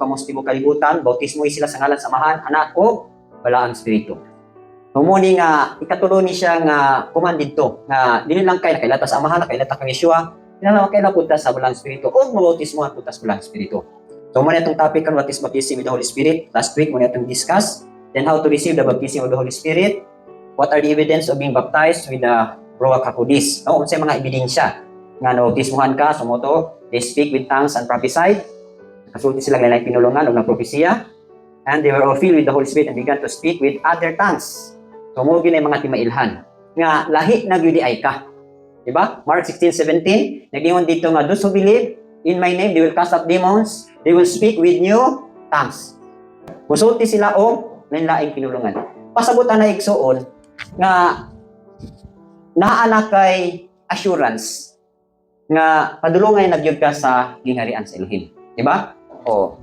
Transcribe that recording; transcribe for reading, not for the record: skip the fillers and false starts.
kamo sa tibuok kalibutan, bautismo sila sa ngalan sa Amahan, Anak ug Balaang Espiritu. So mo ni nga ikatulo ni siya nga command didto nga dili lang kay nakaila ta sa Amahan, nakaila ta kang Yeshua, kinahanglan makaila pud ta sa Balaang Espiritu ug mabautismo pud ta sa Balaang Espiritu. So mo na itong topic kan, what is baptism with the Holy Spirit. Last week mo na itong discuss. Then how to receive the baptism of the Holy Spirit. What are the evidence of being baptized with the Ruach HaKodesh? No, unsay mga ebidensya nga nabautismuhan ka? So mo to, they speak with tongues and prophesied. Nakasulti sila lain pinulungan og nagpropesiya. And they were all filled with the Holy Spirit and began to speak with other tongues. So mo gyud mga timailhan nga lahi na gyud ay ka. Diba? Mark 16:17, nagingon dito nga those who believe in my name, they will cast out demons, they will speak with new tongues. Musulti sila og lain-laing pinulungan. Pasabot na, igsuon, nga naa na kay assurance nga padulongay na gyud ka sa gingharian sa Elohim. Diba? O